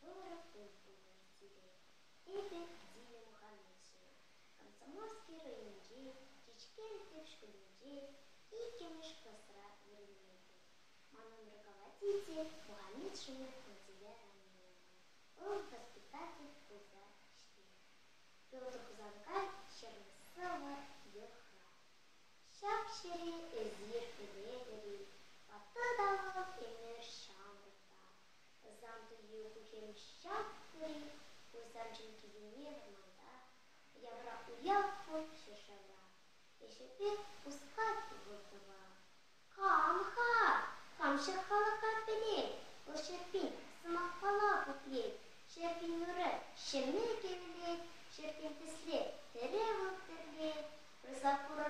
Ырӑ кун пултӑр сире. Эпӗ Зиля Мухаметшина, Комсомольски районӗнчи Чӗчкен тӗп шкулӗнче иккӗмӗш класра вӗренетӗп. Манӑн руководитель Мухаметшина Танзиля Рамиловна. Вӑл воспитатель пулса ӗҫлет. Петр Хусанкай ҫырнӑ сӑвӑ йӑхра. Ҫак ҫӗре эсир пӗлетӗр-и, ватӑ та вӑл ӗмӗр ҫамрӑк та. Сан туйу хӳхӗм ҫак-и, пулсан чӗлхисене вӑрманта, уявра уяв пур ҫӗршывра. Ӗҫӗпе хускать вӑл тӑва. Кам-ха, кам ҫак халӑха пӗлет, вӑл ҫӗрпин сӑмахпала пуплет, ҫӗрпин юрӑ ҫемме кӗвӗлет, ҫӗрпин тӗсле тӗрӗ вӑл тӗрлет. Пырса курӑр.